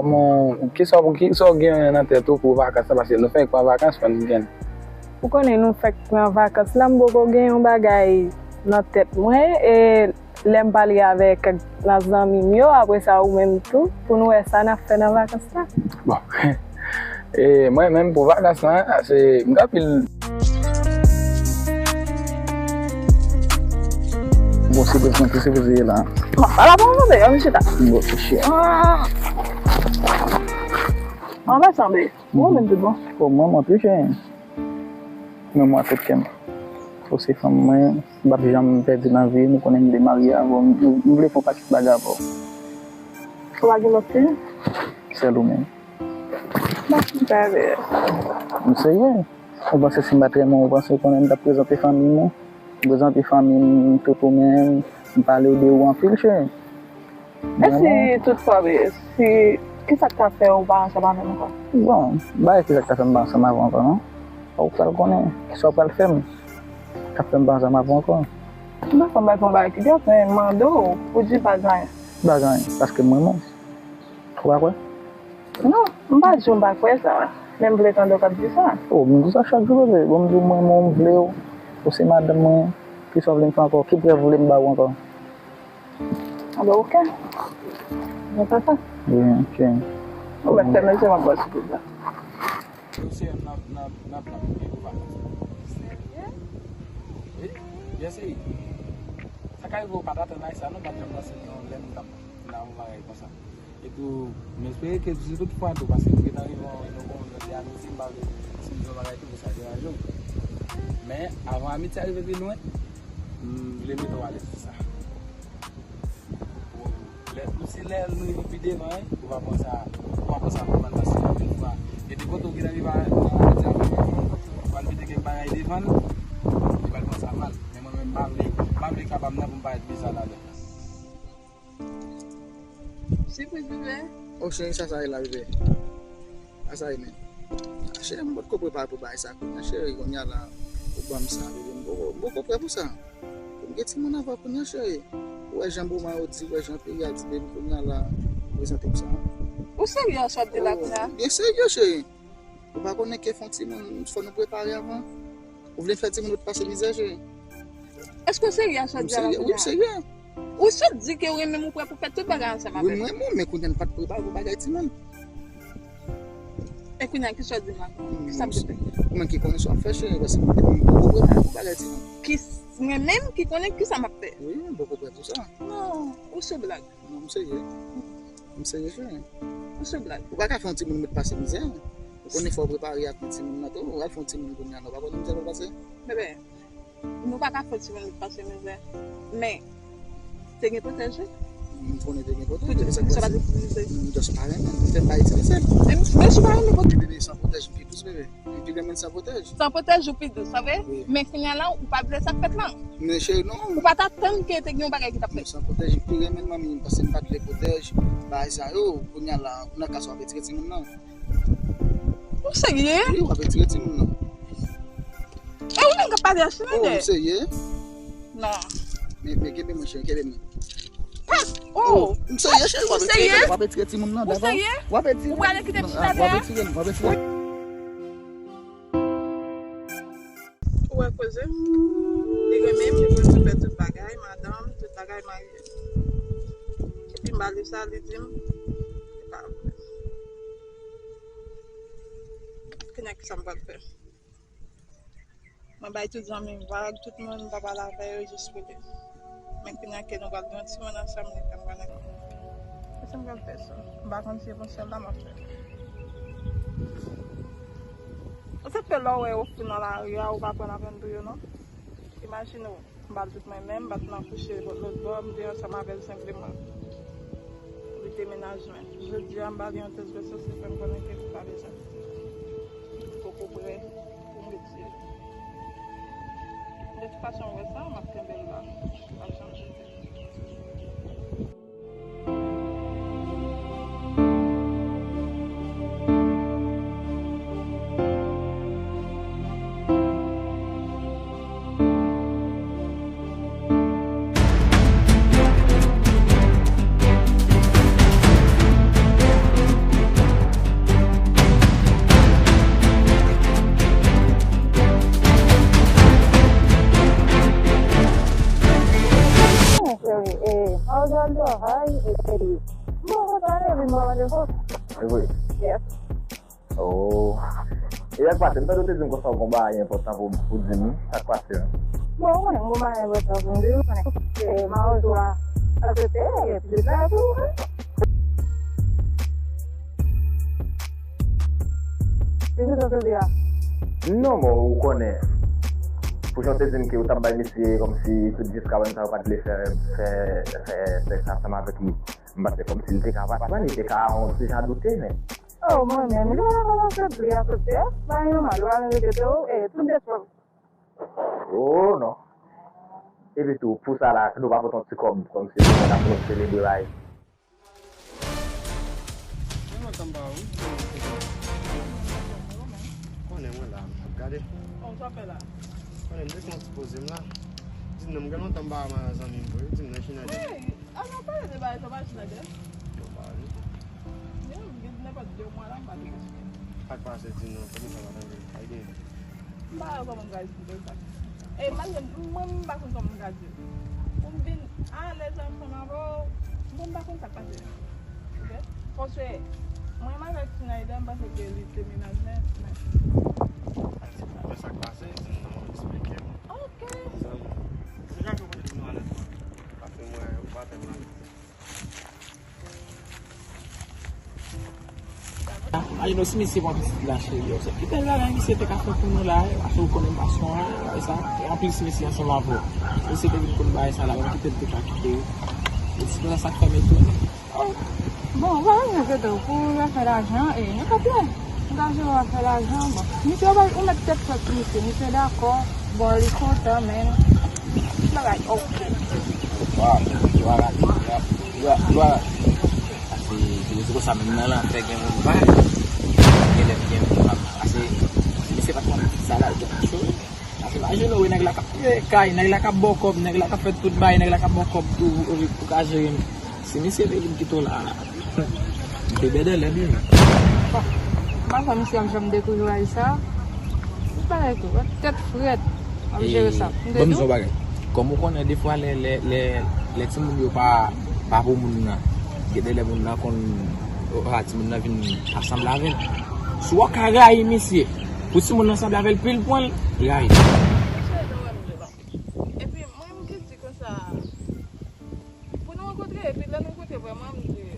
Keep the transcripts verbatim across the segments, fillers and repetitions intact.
Bon, kisa w, kisa w gen nan tèt ou pou vakans la? Paske nou fèk pran vakans, mwen gen. Ou konnen nou fèk pran vakans la, m poko gen yon bagay nan tèt mwen, e lè m pale avèk kèk nan zanmi m yo, apre sa ou menm tou, pou nou wè sa n ap fè nan vakans la. Bon. E mwen menm pou vakans lan, se m gen anpil. Bon, se bezwen ki se bezwen ye la. Bon, ala bon, bon, bon, chita. Bon, se chita. Ah. An pa sanble. Ou menm tout bon? Bon, mwen, mwen tou, chen. Mwen, mwen, tout kè m. Ou se fanm mwen, m p ap janm pèdi nan vi, nou konnen m vle marye avè w, m, m vle fè yon pakèt bagay avè w. Ou pa gen lòt fi? Sèl ou menm. Mèsi, bebe. M serye. Ou panse si m pa t renmen w, ou panse konnen m t ap prezante fanmi m ou? M prezante fanmi m tout ou menm, m pale de ou anpil, cheri. E si toutfwa, bebe, si, kisa k ta fè ou pa ansanm avè m ankò? Bon, bagay kisa k ta fè m pa ansanm avè w ankò, non? Ou pral konnen kisa w pral fè m k ap fè m pa ansanm avè w ankò. M pa konn, m pa konn bagay ki dòt, men m mande w pou di pa gen anyen. Pa gen anyen, paske m renmen w. Ou pa kwè? Non, m pa di w m pa kwè sa, men m vle tande w k ap di sa. O, m di sa chak jou, bebe. Bon, m di w m renmen w, m vle w. Ou se madanm mwen. Kisa w vle m fè ankò? Ki prèv ou vle m ba w ankò? Anben, oke. Mwen fè sa. Wi, oke. Ou mèt fèmen je m, m ap ba w sipriz la. Yo se nan, nan, nan plan pou gen pou vakans. Serye? Wi, byen serye. Sa ka rive w pa t atann a sa, non, m pa t janm panse gen yon lè m t ap nan yon bagay konsa. Epi, m espere ke si tout fwa tou, paske nou gentan rive yon, yon, yon lòt de anonse, m pa vle si m di yon bagay tou pou sa deranje w. Men, avan amitye a rive pi lwen, m vle mete w alèz de sa. Lè, si lè nou rive pi devan, wi, ou va panse a, ou va panse a konprann paske anpil fwa. E de kote ou gentan rive a, a, a, a, ou pral mete kèk bagay devan l, li pral panse a mal. Men mwen menm, m pa vle, m pa vle kapab nan pou m parèt bizar ladan. Sipriz, bebe. O, cheri, sa, sa ye la, bebe? Sa, sa ye, men. Cheri, m potko prepare pou bagay sa kounye a, cheri, kounye a la, ou ban m sa, bebe, m poko, m poko prè pou sa. Pou m gen timoun avè w kounye a, cheri. Ou wè jan moman yo di, ou wè jan peyi a di, bebe, kounye a la, ou prezante m sa. Ou serye a sa w ap di la kounye a? Byen serye, cheri. Ou pa konnen ke fè yon timoun, fò nou prepare avan. Ou vle fè timoun ou t pase mizè, cheri? Èske w serye a sa w ap di la kounye a? Wi, m serye. Ou sot di ke w renmen m, ou prè pou fè tout bagay ansanm avè m. Wi, m renmen w, men kounye a n pa t prepare pou bagay timoun. E kounye a, kisa w di m la? Kisa m di? Ou menm ki konnen sa w ap fè, cheri, paske mwen menm m poko prepare pou bagay timoun. Ki, mwen menm ki konnen kisa m ap fè? Wi, m poko prè pou sa. Non, ou sou blag. Non, m serye. M serye, cheri. Ou sou blag. Ou pa ka fè yon timoun met pase mizè. Ou konnen fò w prepare ak yon timoun nan tou. Ou al fè yon timoun kounye a, non, ou pa konnen mizè pou pase? Bebe, nou pa ka fè timoun met pase mizè. Men, te gen pwotèj, wi. M konnen te gen pwotèj. E sa k pase? M just pa renmen. Fè m pa itilize l. Men, men si w pa renmen pwotèj. Bebe, san pwotèj, m pi dous, bebe. M pi renmen san pwotèj. San pwotèj ou pi dous, sa vre? Wi. Men kounye a la, ou pa vle sa k fèt la. Men cheri, non. Ou pa t atann ke te gen yon bagay ki t ap fèt. Non, san pwotèj, m pi renmen manmi m, paske m pa t vle pwotèj, bagay sa yo, kounye a la, ou nan kas w ap retire timoun nan. Ou serye? Wi, w ap retire timoun nan. E ou menm k ap pale a Chinade? Oh, ou serye? Non. Men, men kenbe mwen, cheri, kenbe mwen. Oh! M serye, cheri, w ap retire, w ap retire timoun nan, dakò? Ou serye? W ap retire. Ou prale kite m chita tè a? W ap retire, w ap retire. Ou wè koze? Li renmen m, li vle m fè tout bagay, madanm, tout bagay marye. Epi m ba li sa, li di m, li pa vle. Kounye a, kisa m pral fè? Mwen bay tout zanmi m vag, tout moun m pa pale avè yo jis pou li. Men kounye a ke nou pral gen yon timoun ansanm, li fè m konnen. Kisa m pral fè sa? M pa konn si se pou sèl la m ap fè. Ou sot fè lè w wè yo fou nan lari a, ou pa pran lapenn pou yo non. Imajine w. M pa t tout mwen menm, m pa t nan kouche lòt bò, m te ansanm avè l senpleman. Li te menaj mwen. Jodi a, m ba li yon tèt gwosès, li fè m konnen ke li pa bezwen m. Li poko prè pou m retire l. De tout fason, ou wè sa, m ap kenbe l la. M p ap janm jete l. Travay, e, e, bon, konsa, epi m pa mande fòs. E vre? Yes. Oh. E yak pase, m tande w te di m konsa w gon bagay enpòtan pou, pou di m, sa k pase a? Bon, ou konnen m gon bagay enpòtan pou m di w, ou konnen. E, m a retou a, a tete, epi de travay pou ou, wi. Epi sa w te di a? Non, bon, ou konnen. Pou jan w te di m ke ou t ap bay misye kòmsi tout dis kabann sa yo pa t vle fè, fè, fè sèks ansanm avèk li. M panse kòmsi li te ka pa, li te ka yon ti jan doute, men. Oh, mwen menm, li pa ta kòmanse pli aksepte, pa gen mal, ou pa vin repete w, e, tout de fwa. Oh, non. Epi tou, pou sa la, nou pa pote yon ti kòb, kòmsi nou ta pou nou selebre la. Gen lontan m pa wè w, wi. Konnen mwen la, m ap gade. Bon, sa fè la. Konnen m te konn ti poze m la. Di non, m gen lontan m pa wè zanmi m vre, di non, China. Wi. An nou pale de bagay sa, pa Schneider. Yo pale. Yo, gen nenpòt de mwa la, m pa te konn. Sa k pase, di non, kòman sa va tande? Ay, gen. M pa wè kòman m ka esplike sa. E, malgre m, mwen, m pa konn kòman m ka di. Pou m vin alèz ansanm avè w, bon, m pa konn sa k pase. Ok? Paske, mwen, m avèk Schneider, m panse ke li te menaj mwen, men. Sa k pase, di non, esplike m. Ok. Zanmi. Deja ke w kote di non alèz la. Paske mwen, ou pa fè m alèz. Imajine w si misye pran pitit la, cheri, yo. Se pi bèl bagay misye te ka fè pou nou la, paske ou konnen m pa sou an, e sa. E anplis, misye ansanm avè w. Misye te vin konn bagay sa la, menm kite l te ka kite yo. E se konsa sa k fè m etone. Bon, ou pa bezwen enkyete w pou zafè lajan, e nenpòt lè. M ka jere w afè lajan, bon. Misye, ou mèt tèt frèt pou misye. Misye dakò, bon, li kontan, men bagay, ok. Waw, lwa rale, lwa, lwa, lwa. Pase, se, se konsa menm nan lantè gen moun bay, gen lè gen moun pa. Pase, misye pa t konn sa la, l gen cho. Pase, imajine w, nèg la k ap peye kay, nèg la k ap ba w kòb, nèg la k ap fè tout bay, nèg la k ap ba w kòb tou, ou, ou ka jere. Si misye te vin kite w la, m te bèdè lè byen. M pa kwè misye ap janm dekouraje sa. Tout bagay tou, tèt frèt, ap jere sa. M te di w. Ban m di w yon bagay. Kòm ou konnen, defwa, lè, lè, lè, lè timoun yo pa, pa pou moun nan, gen de lè moun nan konn, opa, timoun nan vin pa sanble avè l. Si w ka rayi misye, pou timoun nan sanble avè l, pil pwen l, rayi. Epi, mwen, m te di konsa, pou nou rankontre, epi lè nou rankontre vrèman, m di,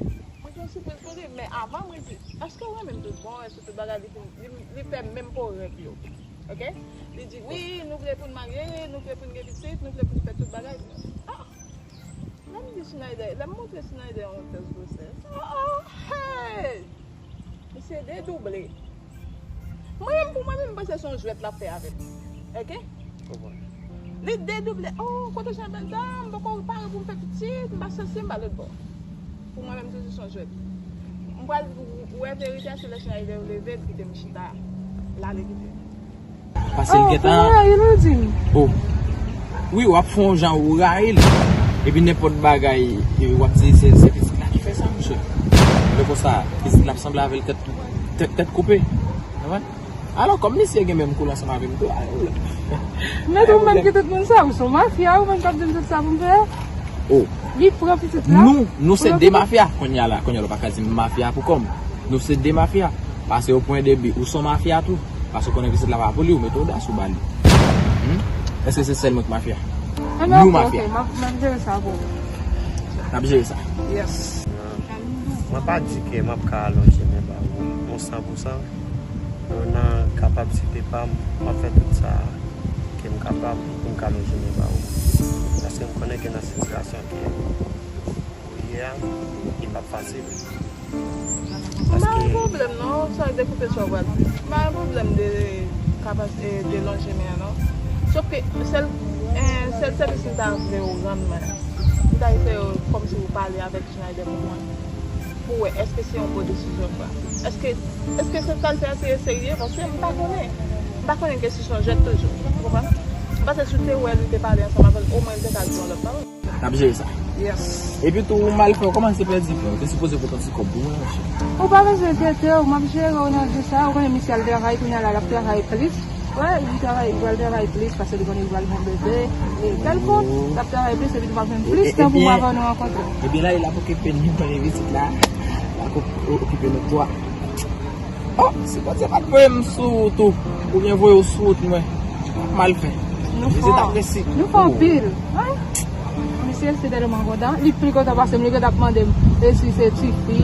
mwen gen yon sipriz pou li, men avan mwen di, èske w renmen m tout bon, èske tout bagay li, li, li fè menm pou rèv yo, ok? Li di, wi, nou vle pou n marye, nou vle pou n gen pitit, nou vle pou n fè tout bagay. Ah! Lè m di Schneider, lè m montre Schneider yon tès gwosès, oh, oh, hey! Misye dedouble. Mwen menm, pou mwen menm, m panse se yon jwèt l ap fè avè m. Ok? Konprann. Li dedouble. Oh, kote Jean Bèl sa? M poko pare pou m fè pitit, m pa sesi, m pa lòt bò. Pou mwen menm, toujou se yon jwèt. M pral wè verite a, se lè Schneider leve, l kite m chita. L ale kite m. Pase l gentan. Oh, pou rayi l, ou di m? Oh. Wi, w ap fè yon jan ou rayi l. Epi nenpòt bagay, e w ap di se, se pitit la ki fè sa, monchè. Lè konsa, pitit la ap sanble avè l tèt, tèt, tèt koupe. Konprann? Alò, kòm misye gen menm koulè ansanm avè m tou, a, ou la. Men ou menm ki tout moun sa, ou se yon mafya, ou menm k ap di m tout sa pou m fè. Oh. Li pran pitit la. Nou, nou se de mafya. Kounye a la, kounye a la, ou pa ka di m mafya pou kò m. Nou se de mafya. Pase o pwen de bi, ou se yon mafya tou. Pase ou konnen pitit la pa pou li, ou mete odas ou ba li. Hmm? Èske se sèl mwen k mafya? Nou mafya. Ok, m ap, m ap jere sa pou ou. N ap jere sa. Yes. Mwen pa di ke m ap ka alonje men ba ou, yon san pou san. Nan kapasite pa m, m ap fè tout sa ke m kapab pou m ka lonje men ba ou. Paske m konnen ke nan sitiyasyon ke ou ye a, li p ap fasil. M pa gen pwoblèm non, sa dekoupe sa w pral di. M pa gen pwoblèm de kapas-, e, de lonje men an non. Sòf ke sèl, e, sèl sèvis m ta vle w rann mwen, m ta vle fè w kòmsi w pale avèk Schneider pou mwen, pou wè èske se yon bon desizyon ou pran. Èske, èske sa l fè a se serye? Paske m pa konnen. M pa konnen ke si se yon jwèt toujou. Ou konprann? M panse si w te wè l, ou te pale ansanm avè l, omwen l te ka di yon lòt pawòl. N ap jere sa. Yes. Epi tou, ou mal fè, ou kòmanse pèdi pwen. Ou te sipoze pote yon ti kòb pou mwen, monchè. Ou pa bezwen enkyete w, m ap jere w nan di sa. Ou konnen misye al travay, kounye a la, l ap travay plis. Wè, li travay, li pral travay plis paske li konnen li pral gen bebe. E kèlkonk, l ap travay plis epi li pral jwenn plis tan pou mwen avè nou rankontre. Ebyen la, li ap okipe nou nan isit la. L ap okipe nou twa. Oh, si Bondye pa t voye m sou wout ou, oubyen voye w sou wout mwen, m ap mal fè. Nou fò. Nou fò anpil. Wi. Misye, se tèlman kontan. Li pi kontan pase m, li gentan ap mande m e si se tifi,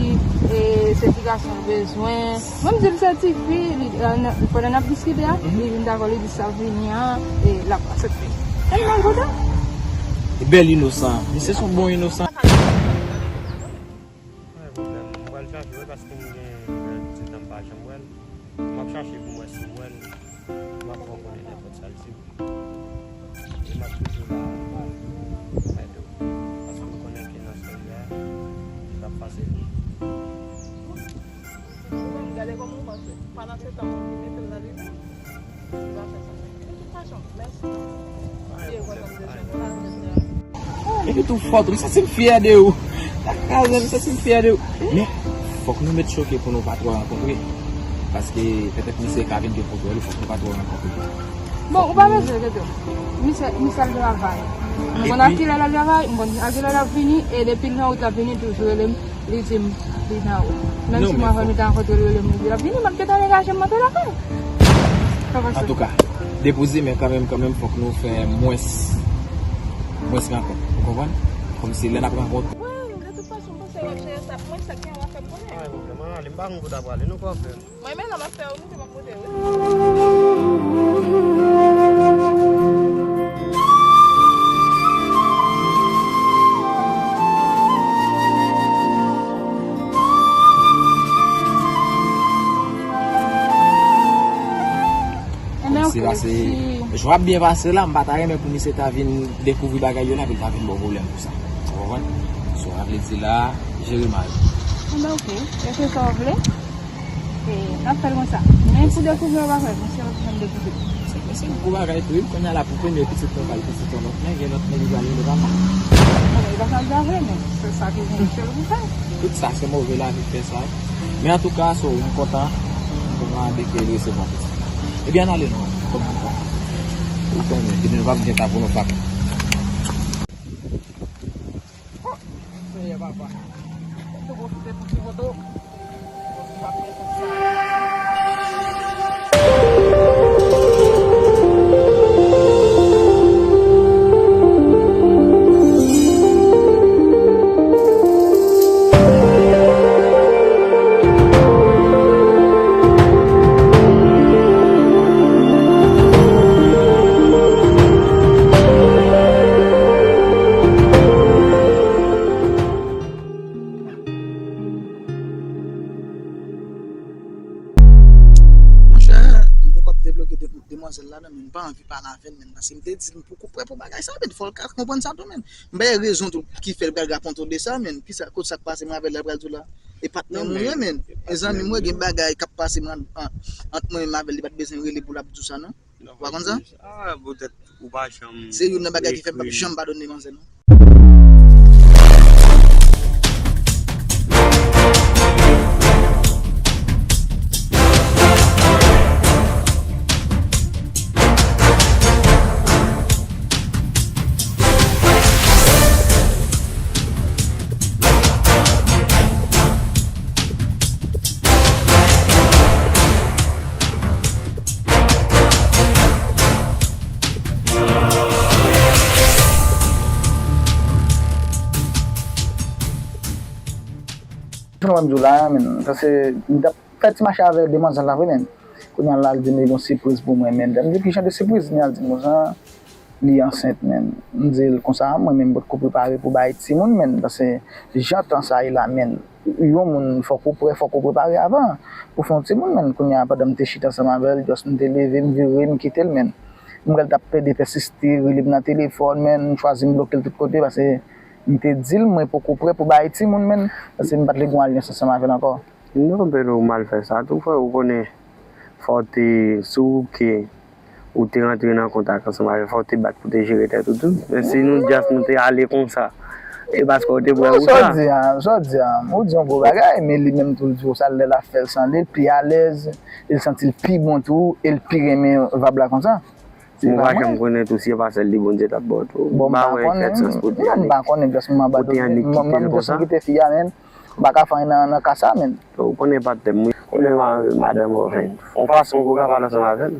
e se ti gason l bezwen. Mwen, m di l se tifi, li, pandan n ap diskite a, li vin dakò, li di sa vini a, e l ap aksepte. Tèlman l kontan. Bèl inosan. Misye se yon bon inosan. Pa gen pwoblèm. M pral chache w paske m gen lè pitit la m pa janm wè l. M ap chache pou m wè si m wè l. M ap fè w konnen nenpòt sa l di m. E m ap toujou la, Mado. Paske m konnen ke nan seri a, li p ap fasil. Ou menm, gade kòman w panse. Pandan se tan, ou mete l nan limit. Li pa fè sa. De tout fason, mèsi. Epi tou fò tou, m santi m fyè de ou. Sa kraze m, m santi m fyè de ou. Men, fòk nou met choke pou nou pa twò rankontre. Paske petèt misye ka vin gen kontwòl ou, fòk nou pa twò rankontre. Bon, ou pa bezwen enkyete w. Misye, misye al travay. M konn a kilè l al travay, m konn a kilè l ap vini, e depi l nan wout l ap vini, toujou rele m, li di m, li nan wout. Menm si mwen avè nou ta rankontre, li rele m, li di l ap vini, m ap gentan degaje m, m antre lakay. Antouka, depoze, men kanmenm, kanmenm, fòk nou fè mwens, mwens rankont. Ou konprann? Kòmsi lè n ap rankont. Wi, de tout fason, m panse w ap jere sa pou mwen, sa k gen w a fè m konnen. Pa gen pwoblèm, ann ale, m pa konn kote w ap prale, non, pa fè. Mwen menm la m ap fè w moute, m ap moute wi. Enben, ok, pase, si jan w ap byen pase la, m pa ta renmen pou misye ta vin dekouvri bagay yo la, epi l ta vin ba w pwoblèm pou sa. Ou konprann? So, sa vle di la, jere mal. Enben, ok. E se sa w vle? E, n ap fè l konsa. Men pou dekouvri, w pa kwè, misye ap janm dekouvri. Se, se yon gwo bagay tou, wi. Kounye a la, pou premye pitit mwen, pral pitit yon lòt nèg, e lòt nèg li pral rele papa. Bon, e pa sa l ta vle, men se sa ki gen sèl pou fè. Tout sa, se move lavi k fè sa. Men antouka, so, m kontan, m kontan de ke l resevwa pitit la. Ebyen, ann ale non, kòm m kontan. Ou konnen, demen nou p ap gen tan pou nou pale. Senyè papa. Mwen tou pwofite pou ti foto. Paske m ap gen tout sa. Monchè, m poko ap debloke de-, demwazèl la, non, men m pa anvi pale avè l, men, paske m te di l m poko prè pou bagay sa, men fò l ka konprann sa tou, men. M bay rezon tou ki fè l pral rakonte w de sa, men. Kisa, kot sa k pase, mwen avè l, l pral di w la. E patnè m ou ye, men. E zanmi m, mwen gen bagay k ap pase, mwen, an, ant mwen menm avè l, li pa t bezwen rele pou l ap di w sa, non. Ou pa konn sa? Ah, poutèt ou pa janm. Se youn nan bagay ki fè m p ap janm padone manzè, non. Jan w ap di w la a, men, paske m t ap fè ti mache avè demwazèl la vre, men. Kounye a la, l di m li gon sipriz pou mwen, men. M di, "Ki jan de sipriz?" Kounye a l di m konsa, li ansent, men. M di l konsa, mwen menm, m potko prepare pou bay timoun, men. Paske jan tan sa ye la, men. Yon moun, fòk ou prè, fòk ou prepare avan pou fè yon timoun, men. Kounye a, pandan m te chita ansanm avè l, just m te leve, m vire, m kite l, men. M wè l t ap pede pèsiste, rele m nan telefòn, men. M chwazi m bloke l tout kote, paske m te di l, mwen poko prè pou bay timoun, men. Paske m pa t vle gen yon alyans ansanm avè l ankò. Non, Pedro, ou mal fè sa tou, frè. Ou konnen, fò w te, si w ke ou te rantre nan kontak ansanm avè l, fò w te bat pou te jere tèt ou tou. Men si nou just nou te ale konsa, E paske w te prè pou sa. Sa w di a, sa w di a, ou di yon gwo bagay, men li menm tou l di w sa, lè l ap fè l san li, l pi alèz, e l santi l pi bon tou, e l pi renmen vab la konsa. Mwen pa janm konnen tou si e pa sèl li Bondye t ap ba w tou. Bon, m pa wè kèt sans pou te ale. Mwen pa konnen just mwen abandone. Mwen menm just m kite fi a, men. M pa ka fè anyen nan, nan ka sa, men. Ou konnen pa tèm wi. Konnen madanm ou, yon fason pou w ka pale ansanm avè l.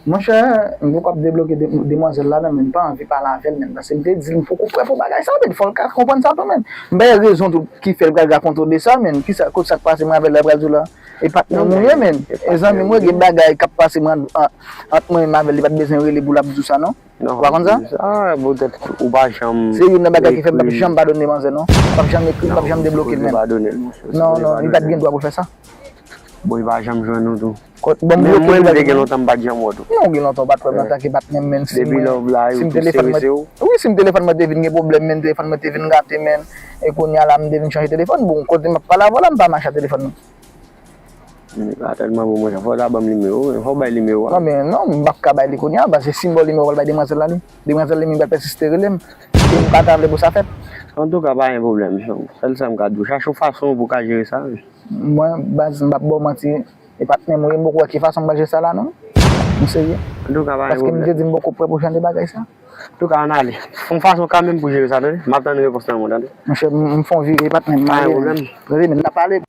Monchè, m poko ap debloke demwazèl la non, men m pa anvi pale avè l menm, paske m te di l m poko prè pou bagay sa, men fò l ka konprann sa tou, men. M bay rezon tou ki fè l pral rakonte w de sa, men. Kisa, kot sa k pase mwen avè l la pral di w la? E patnè m ou ye, men. E zanmi m ou ye, gen bagay k ap pase mwen ant mwen menm avè l, li pa t bezwen rele pou l ap di w sa non. Ou pa konn sa? Ah, poutèt ou pa janm. Se youn nan bagay ki fè m p ap janm padone manzè non. M p ap janm ekri l, m p ap janm debloke l menm. Non, non, li pa t gen dwa pou l fè sa. Bon, li pa janm jwenn ou tou. Kot, bon, m bloke li. Menm mwen, m te gen lontan m pa t janm wè w tou. Non, gen lontan w pa t wè m antanke patnè m, men si mwen, si m telefòn mwen, wi, si m telefòn mwen te vin gen pwoblèm, men telefòn mwen te vin gate, men, e kounye a la, m te vin chanje telefòn. Bon, kote m ap pale avè w la, m pa mache ak telefòn mwen. Li pa tèlman bon, monchè. Fò w ta ban m nimewo w, men fò w bay nimewo a. Non, men non, m p ap ka bay li kounye a, paske si m ba w nimewo a, w pral bay demwazèl la li. Demwazèl li menm pral pèsiste rele m. E m pa ta vle pou sa fèt. Antouka, pa gen pwoblèm. Sèl sa m ka di w, chache yon fason pou w ka jere sa. Mwen, baz, m p ap ba w manti, e patnè m ou ye, m poko wè ki fason m pral jere sa la, non. M serye. Antouka, pa gen pwoblèm. Paske m te di m poko prè pou jan de bagay sa. Antouka, ann ale. Fè yon fason kanmenm pou jere sa, tande. M ap tann repons nan men w, tande. Monchè, m, m fè yon vire, patnè m, m ale. Pa gen pwoblèm. Rele m, n ap pale.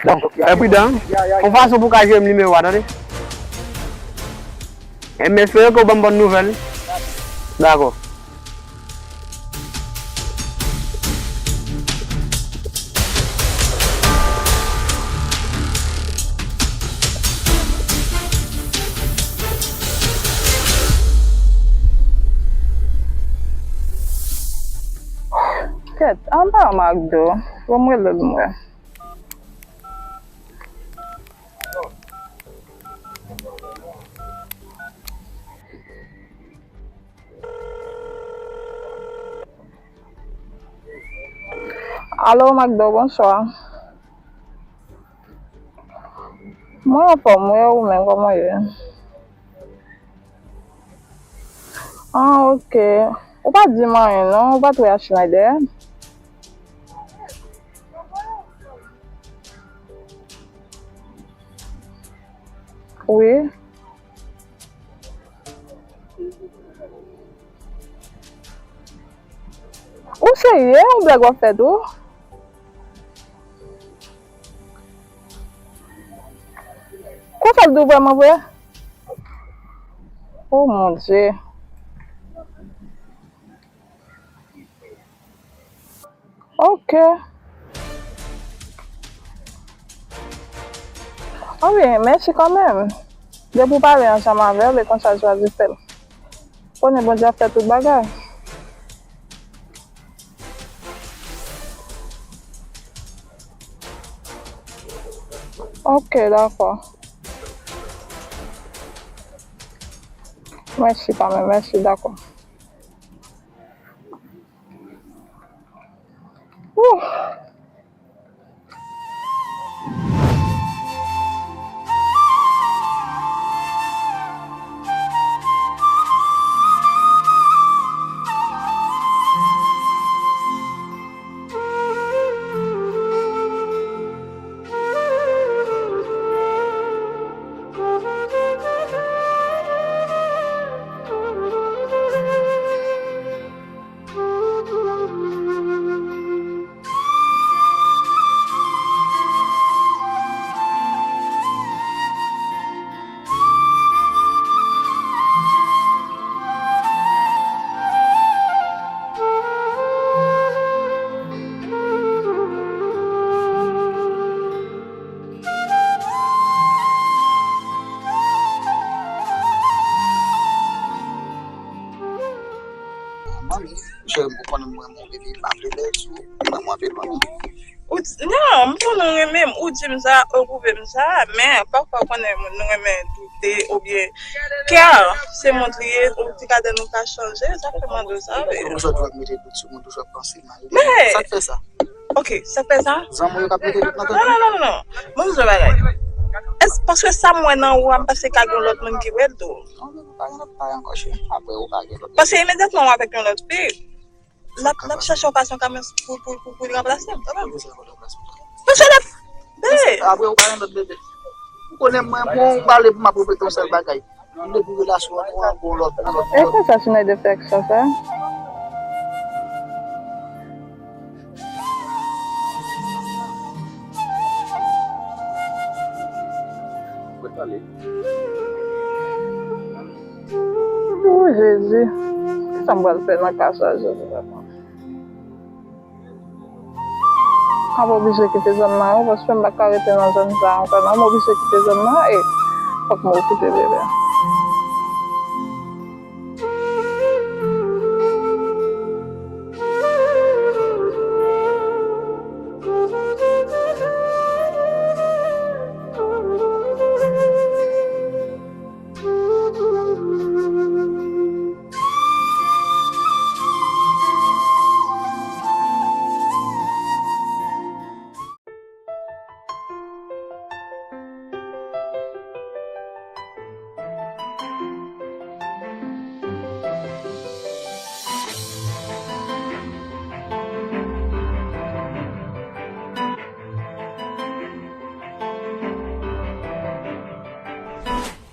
Donk, fè pridan. Yon fason pou w ka jwenn nimewo a, tande. E m espere ke w ban m bòn nouvèl. Dakò. Kèt, anba Makdo. Bon, m rele l, m wè. Alo, Makdo, bonswa. Mwen anfòm, wi, ou menm, kòman w ye? Ah, ok. Ou pa di m anyen, non? Ou pa t wè a Schneider? Wi. Ou serye? Yon blag w ap fè tou? Konsa l di w vrèman vre? Oh mon Dieu. Ok. Anben, mèsi kanmenm. Depi w pale ansanm avè l, e konsa l chwazi fè l. Konnen Bondye ap fè tout bagay. Ok, dakò. Mèsi kanmenm, mèsi, dakò. Wouh. Manmi, jere m pou konnen mwen renmen w, baby, m pa vle lèz ou, m renmen w anpil, manmi. Ou di, non, m konnen w renmen m, ou di m sa, ou pwouve m sa, men pafwa w konnen moun nou renmen doute oubyen kè se moun li ye, ou ti ka de nou ka chanje, sa fè mande w sa, wi. Konbyen tan w ap mete dout sou moun, toujou ap panse mal de moun? Sa k fè sa? Ok, sa k fè sa? Zanmi w yo k ap mete dout nan tèt ou? Non, non, non, non, non. Bon, se bagay. Èske paske sa m wè nan ou a, m panse ka gen lòt moun ki wè l tou? Non, non, non, pa gen lòt bagay ankò, cheri. Apre ou ka gen lòt. Paske imedyatman w avèk yon lòt fi, n ap, n ap chèche yon pasyon kanmenm pou, pou, pou, pou l ranplase m, kanmenm. Mesye, l ap, be! Apre, ou pa gen lòt bebe. Ou konnen mwen, bon, ou pale pou m ap repete yon sèl bagay. Depi relasyon an, nou an bon lòt, bon lòt, bon lòt. E konsa Schneider fè aksyon sa? O Jezi, kisa m pral fè nan ka sa, Jezi papa? M ap oblije kite zòn nan wi, paske m pa ka rete nan zòn sa ankò non. M oblije kite zòn nan e fòk mwen kite bebe a.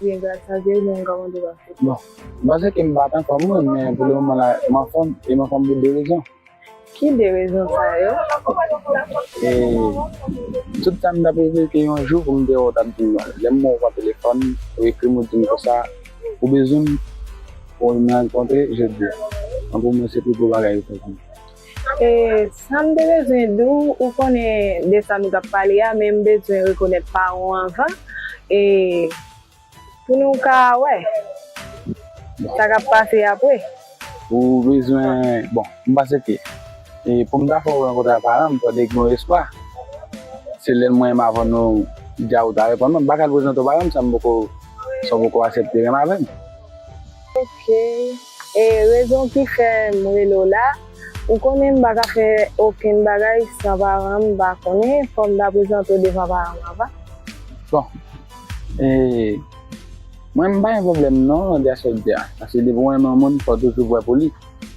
Byen, gras a Dye, men kòman w pase? Bon, m panse ke m pa t anfòm, wi, men pou le moman la, m anfòm, e m anfòm pou de rezon. Ki de rezon sa yo? E tout tan m t ap reve ke yon jou pou m te wè w t ap di m, lè m wè w pran telefòn, ou ekri m, ou di m konsa, ou bezwen m, pou n rankontre jodi a. An pou mwen, se pi gwo bagay ou fè pou mwen. E sa m te bezwen di w, ou konnen de sa nou t ap pale a, men m bezwen rekonèt paran w anvan. E pou nou ka wè sa k ap pase apre. Ou bezwen, bon, m panse ke, e pou m ta fè w rankontre ak paran m, fò te gen yon espwa. Se lè mwen menm avan nou di a ou ta reponn mwen, m pa ka al prezante w paran m san m poko, san w poko aksepte renmen avè m. Ok. E rezon ki fè m rele w la, ou konnen m pa ka fè okenn bagay san paran m pa konnen, fò m ta prezante w devan paran m avan. Bon, e, mwen, m pa gen pwoblèm non, de sa w di a. Paske depi w renmen yon moun, fò w toujou prè pou li.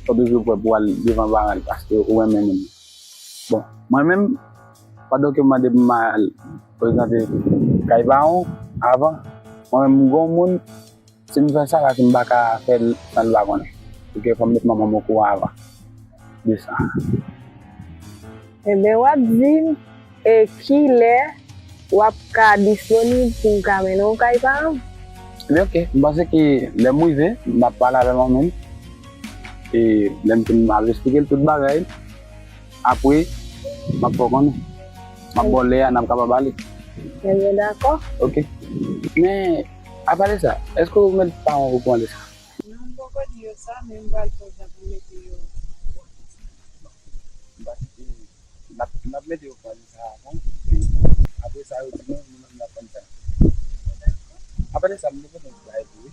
Fò w toujou prè pou w al devan paran l, paske ou renmen moun nan. Bon, mwen menm, pandan ke w mande pou m al prezante kay paran w avan, mwen menm, m gon moun, si m fè sa, paske m pa ka fè l san l pa konnen. Oke, fò m met manman m okouran avan de sa. Enben, w ap di m, e kilè w ap ka disponib pou m ka mennen w kay paran m? Ebyen, oke, m panse ke lè m rive, m ap pale avè manman m. E lè m fin, m ap esplike l tout bagay. Apre, m ap fè w konnen. M ap ba w lè a, n ap kapab ale. Ebyen, dakò. Oke. Men, apa de sa, èske ou mèt pa okouran de sa? Non, m poko di yo sa, men m pral fè w jan pou m mete yo okouran de sa. M pa di, n ap, n ap mete yo okouran de sa avan. Apre sa, yo di nou, nou menm n ap konn sa. Apa de sa, m te kontan bay pou wi.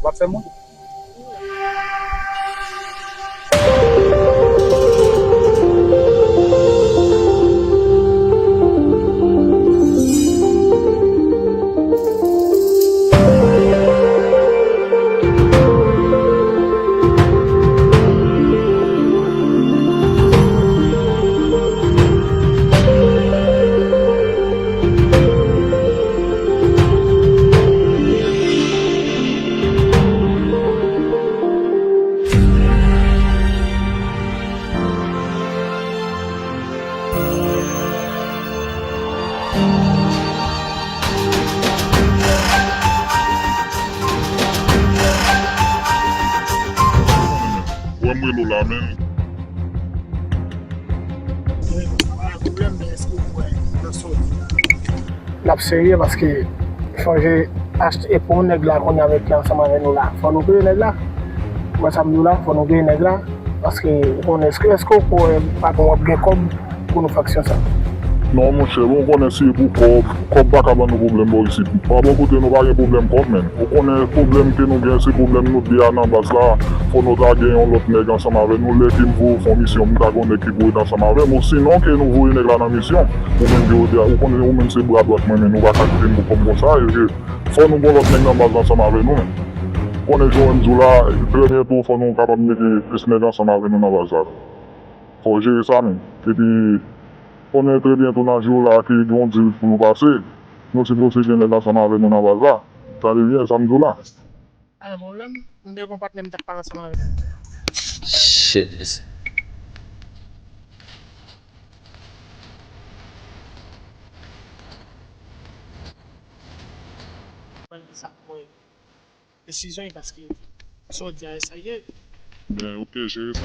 W ap fè mwen? Wè m rele w la, men. N ap serye paske sonje achte pou nèg la kounye a mete ansanm avè nou la. Fò nou peye nèg la. Ou wè sa m di w la, fò nou peye nèg la. Paske ou konnen, èske, èske ou kwè patwon w ap gen kòb pou nou fè aksyon sa? Non, monchè, bon, ou konnen si e pou kòb, kòb pa ka ban nou pwoblèm bò isit. Pa bò kote nou pa gen pwoblèm kòb, men. Ou konnen pwoblèm ke nou gen, se pwoblèm nou de a nan baz la. Fò nou ta gen yon lòt nèg ansanm avè nou. Lè ke m voye w fè yon misyon, m ta gen yon nèg ki pou ret ansanm avè m. Osinon ke nou voye nèg la nan misyon. Ou menm ke ou de a, ou konnen ou menm se bra dwat mwen, men nou pa ka kite m pou kòm konsa. E ke fò nou gen yon lòt nèg nan baz la ansanm avè nou, men. Ou konnen jan w wè m di w la, trè byento fò nou kapab mete plis nèg ansanm avè nou nan baz la. Fò w jere sa, men. Epi, konnen trè byen tou nan jou la ke gen yon deal pou nou pase. Nou sipoze gen lè ansanm avè nou nan baz la. Tande byen sa m di w la. A, bon, lè m, m te gen yon patnè m t ap pale ansanm avè l. Shit. Mwen, sa, mwen. Desizyon, paske sa w di a, e sa ye. Ben, ok, jere sa.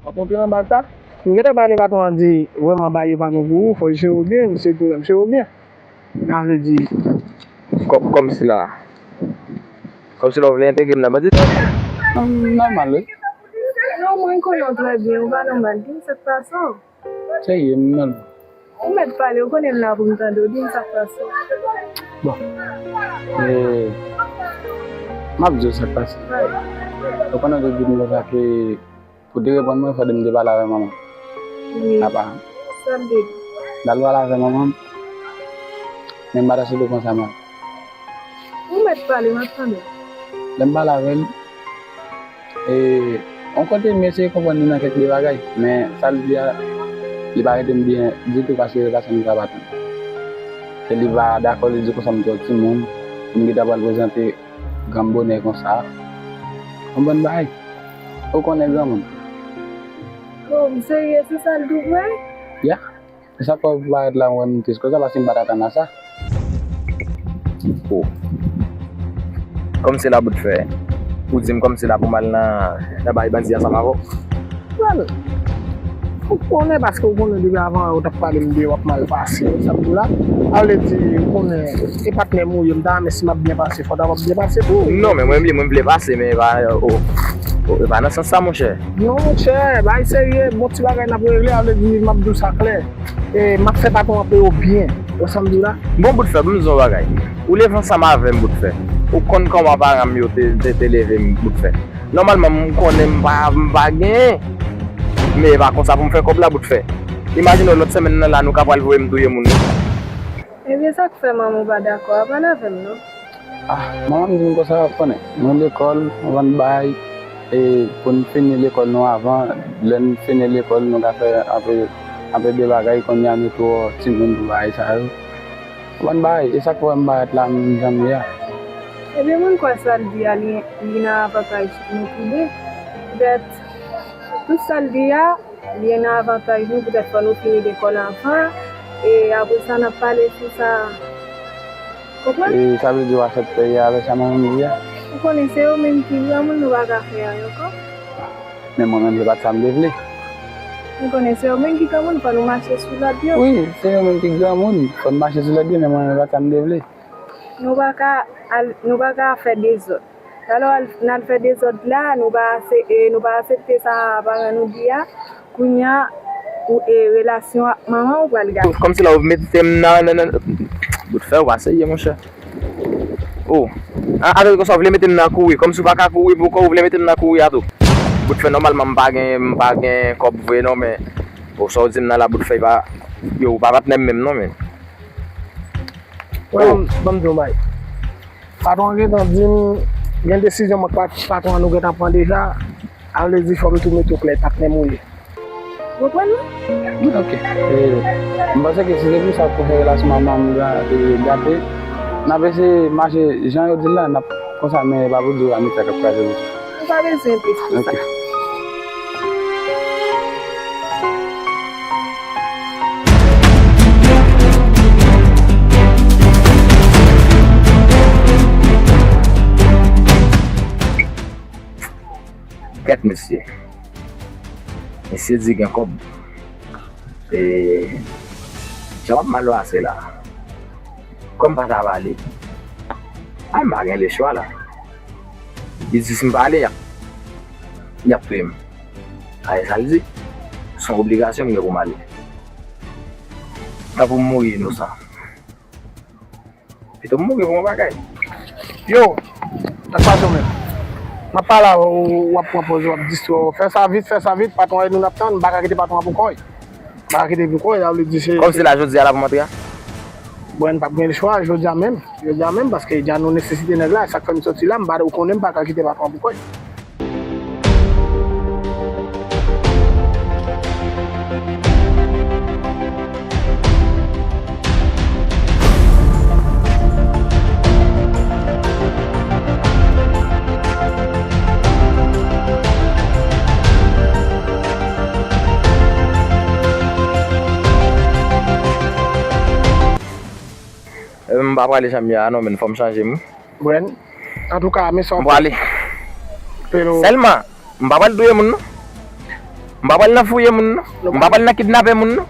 W ap monte nan bal sa? M gentan pale patwon an di, vrèman, bagay yo pa bon pou ou, fò w jere w byen, se pwoblèm, jere w byen. Sa vle di, kò-, kòmsi la, kòmsi la w vle entegre m nan bandi? Nòm-, nòmal, wi. Non, mwen konnen w trè byen, ou pa nòmal, di m sa k pase w. Serye, m nan. Ou mèt pale, ou konnen m la pou m tande w, di m sa k pase. Bon. E, m ap di w sa k pase. Ou konnen depi m konsa ke pou te reponn mwen, fòk m te pale avè manman m. Wi. Apa. Sa m te di. M t al pale avè manman m, men m pa t aksepte konsa mal. Ou mèt pale, m ap tande w. Lè m pale avè l, e, yon kote m eseye konprann li nan kèk de bagay, men sa l di a, li pa rete m byen ditou paske se pa sa m t ap atann. Ke li pa dakò, li di konsa m twò timoun, pou m gentan pral prezante granm bonè konsa. Yon bann bagay. Ou konnen granmoun. Oh, m serye, se sa l di w vre? Ya. E sa k fè w parèt la, m wè m tris konsa, paske m pa t atann a sa. Oh. Kòmsi la bout fè. Ou di m kòmsi la pou m al nan, nan bay bandi ansanm avè w. Well, ou konnen, paske ou konnen depi avan, ou t ap pale m de w ap mal pase, sa m di w la. Sa vle di, ou konnen, e patnè m ou ye, m ta renmen si m ap byen pase, fò w ta ap byen pase tou. Non, men mwen byen, mwen vle pase, men e pa, oh, oh, e pa nan sans sa, monchè. Non, monchè, bay serye, bon ti bagay n ap regle, sa vle di, m ap di w sa klè. E m ap fè patwon an peye w byen. Wè sa m di w la? Bon, bout fè, ban m di w yon bagay. Ou leve ansanm avè m, bout fè. Ou konn kòman paran m yo te, te, te leve m, bout fè. Nòmalman, m konnen m pa, m pa genyen. Men e pa konsa pou m fè kòb la, bout fè. Imajine w lòt semèn nan la, nou ka pral voye m touye moun, wi. Ebyen, sa k fè manman w pa dakò a? Pale avè m, non. Ah, manman m di m konsa, w ap konnen. Nou lekòl, nou vann bay, e pou n fini lekòl nou avan, lè n fini lekòl, nou ka fè anpe, anpe de bagay, kounye a nou twò timoun pou bagay sa yo. Ou konprann bagay, e sa k fè m parèt la menm jan m ye a. Ebyen, mwen kwè sa l di a, li, li nan avantaj nou toude. Poutèt, tout sa l di a, li nan avantaj nou, poutèt fò nou fini lekòl avan, e apre sa, n ap pale sou sa. Konprann? E sa vle di w aksepte avè sa manman m di a? Ou konnen se yo menm ki granmoun, nou pa ka fè anyen ankò. Men mwen menm, se pa t sa m te vle. Ou konnen se yo menm ki granmoun, fò nou mache sou lòd yo. Wi, se yo menm ki granmoun, fò n mache sou lòd yo, men mwen menm, se pa t sa m te vle. Nou pa ka al, nou pa ka fè dezòd. Alò, al, n al fè dezòd la, nou pa ase-, e, nou pa aksepte sa paran nou di a. Kounye a, ou, e, relasyon ak manman w pral gate. Kòmsi la ou mete m nan, nan, nan, bout fè, ou pa serye, monchè. Oh. A, atò konsa, ou vle mete m nan kouri. Kòmsi ou pa ka kouri pou kò, ou vle mete m nan kouri a tou. Bout fè, nòmalman, m pa gen, m pa gen kòb vre non, men, oh, sa w di m nan la, bout fè, pa, yo, ou pa patnè m menm non, men. Wè, oh, ban m, ban m di w yon bagay. Patwon an gentan di m, gen desizyon mwen ak pat-, patwon an nou gentan pran deja. Sa vle di fò m tou mete w klè, patnè m ou ye. Ou konprann mwen? Ok. E, m panse ke si se pou sa pou fè relasyon manman m ga-, e, gate, n ap eseye mache jan yo di l la, n ap konsa, men e pa pou di w a nou fè k ap kraze konsa. Ou pa bezwen plis pou sa. Ok. Kèt mesye. Mesye di gen kòb. E, jan m ap mal pase la. Kòm m pa ta pale, a, m pa gen lechwa la. Li di si m pale, y ap, y ap touye m. A, e sa l di. Se yon obligasyon m gen pou m ale. Tanpri m mouri inosan. Pito m mouri pou yon bagay. Yo, sa k pase w menm? M ap pale avè w, w ap pran pòz, w ap distrè w. Fè sa vit, fè sa vit, patwon ede nou n ap tann, m pa ka kite patwon an pou kò l. M pa ka kite pou kò l, sa vle di se. Kòm se la jodi a la pou m antre a? Bon, n p ap gen lechwa, jodi a menm. Jodi a menm, paske dja nou nesesite nèg la, sa k fè m soti la, m pa, ou konnen m pa ka kite patwon an pou kò l. M pa prale jan m ye a non, men fò m chanje m wi. Bren. Antouka, men sa w fè. M prale. Sèlman, m pa pral touye moun non. M pa pral nan fouye moun non. M pa pral nan kidnape moun non.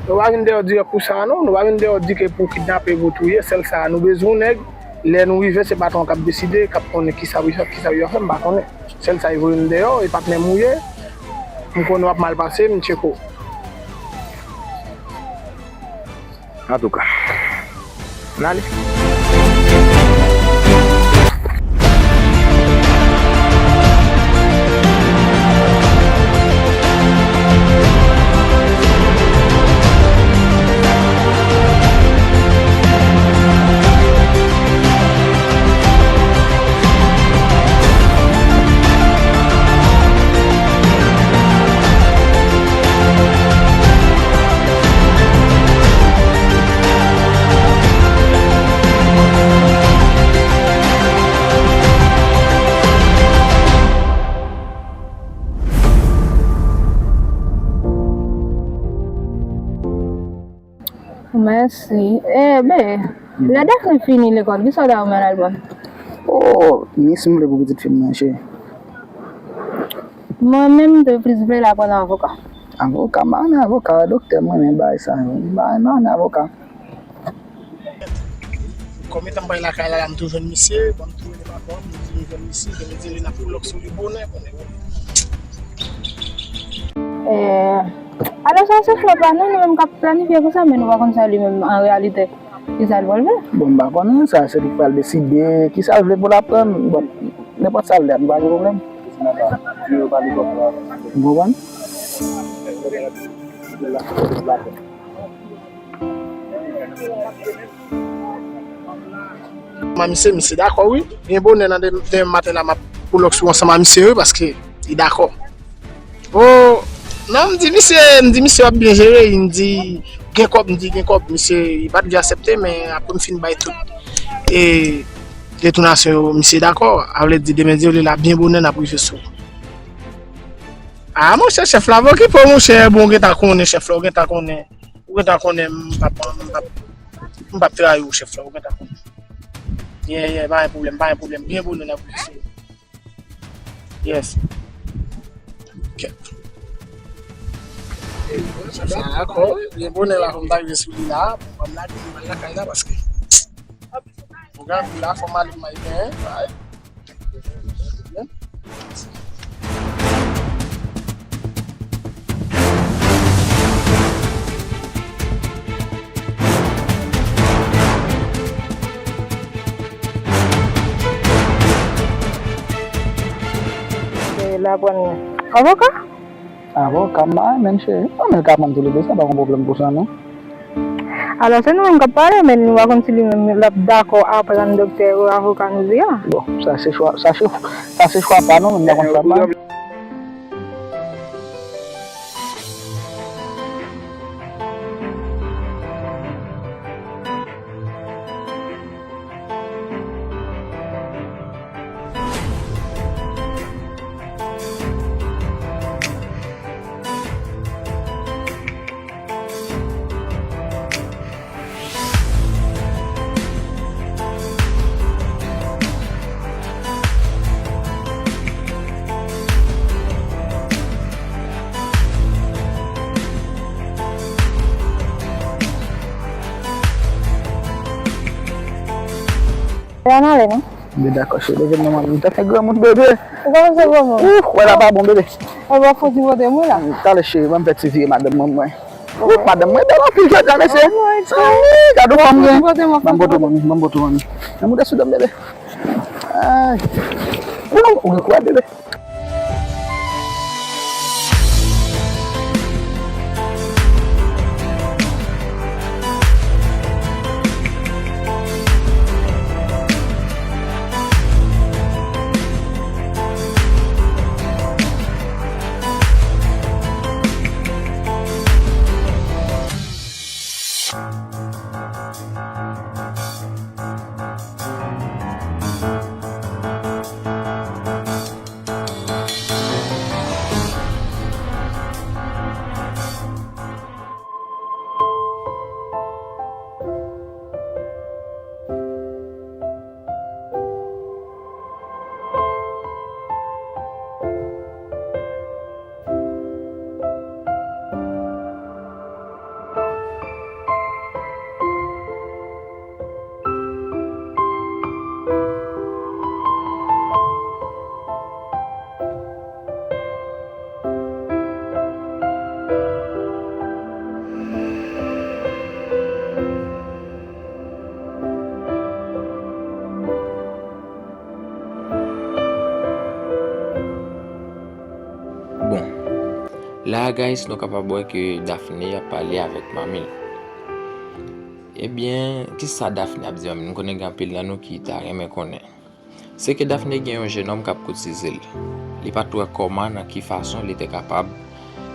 Nou pa vin deyò dirèk pou sa non. Nou pa vin deyò di ke pou kidnape, pou touye. Sèl sa, nou bezwen yon nèg. Lè nou rive, se patwon k ap deside, k ap konnen kisa pou fè, kisa pou fè, m pa konnen. Sèl sa, e voye m deyò, e patnè m ou ye. M konnen w ap mal pase, m tcheke w. Antouka, n ale. Mèsi. E, be, lè Daphne fini lekòl, kisa w ta renmen l al pran? O, mi sanble pou pitit fi m nan, cheri. Mwen menm, m te plis vle l aprann avoka. Avoka? M pa renmen avoka, doktè, mwen renmen bagay sa yo. M pa renmen avoka. Kòm etan m pa lakay la, m tou jwenn misye, bon, m tou rele patwon, m di m jwenn misye, ke m di li n ap pou lòk sou li bonè, bonè, bonè. Eh, alò sa se chwa pa nou, nou menm k ap planifye konsa, men nou pa konn sa li menm an reyalite. Kisa l pral fè? Bon, m pa konnen, sa se li k pral deside, kisa l vle pou l aprann. Bon, nenpòt sa l vle, m pa gen pwoblèm. Ou konprann? Manman misye, misye dakò wi. Byen bonè nan demen maten la, m ap pou lòk sou ansanm a misye wi, paske li dakò. O, non, m di misye, m di misye w ap byen jere, m di gen kòb, m di gen kòb, misye, li pa t vle aksepte, men apre m fin bay tout, e, detounasyon yo, misye dakò. A vle di, demen Dye vle la, byen bonè, n ap rive sou ou. A, monchè, chèf la, pa okipe w, monchè, bon, ou gentan konnen, chèf la, ou gentan konnen. Ou gentan konnen m p ap, m p ap, m p ap trayi w, chèf la, ou gentan konnen. Yeah, yeah, pa gen pwoblèm, pa gen pwoblèm. Byen bonè n ap rive sou ou. Yes. Kèt. Chèf la dakò wi, byen bonè la, fò m ta rive sou li la. Bon, m lage, m al lakay la, paske pwogram li la, fò m ale, m al benyen, bay. E l aprann avoka? Avoka, m pa renmen l, cheri. Kòman l ka aprann tou lide? Sa pa yon pwoblèm pou sa, non. Alò, se nou menm k ap pale, men nou pa konn si li menm l ap dakò aprann doktè ou avoka nou di a. Bon, sa se chwa, sa se, sa se chwa pa nou, men nou pa konn chwa pa nou. Ann ale, non? Bebe, dakò, cheri, leve non, manmi. M ta fè granmoun, bebe. Ou kòmanse granmoun? Ou wè la pa bon, bebe. Ou pa fouti pote mwen la? Talè, cheri, ban m fè ti vire madanm mwen, mwen. Ou madanm mwen bèl anpil, gade sa, mesye. Ay, gade yon fanm gen. Ban m pote, manmi, ban m pote, manmi. Ban m pote sou dan m, bebe. Ay. Ou gen kouraj, bebe. Bon, la a, guys, nou kapab wè ke Daphné ap pale avèk manmi l. Ebyen, kisa Daphné ap di manmi l? M konnen gen anpil nan nou ki ta renmen konnen. Se ke Daphné gen yon jennonm k ap koutize l. Li pa t wè kòman, nan ki fason li te kapab,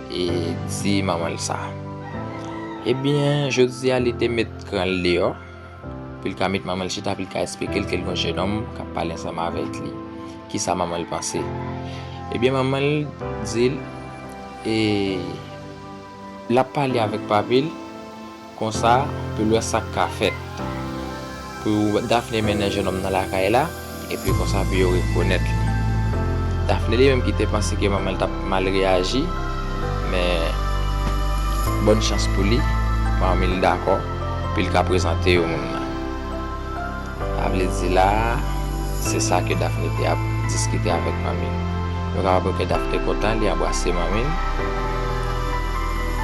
e, di manman l sa. Ebyen, jodi a, li te met kran l deyò, pou l ka met manman l chita, pou l ka eksplike l ke l gen yon jennonm k ap pale ansanm avèk li. Kisa manman l panse? Ebyen, manman l di l, e, l ap pale avèk papi l, konsa, pou l wè sa k ka fèt. Pou Daphné mennen jennonm nan lakay la, epi konsa pou yo rekonèt li. Daphné li menm ki te panse ke manman l t ap mal reyaji, men bòn chans pou li, manmi l dakò, pou l ka prezante yo moun nan. Sa vle di la, se sa ke Daphné te ap diskite avèk manmi l. Nou kapab wè ke Daphné kontan, li anbrase manmi l.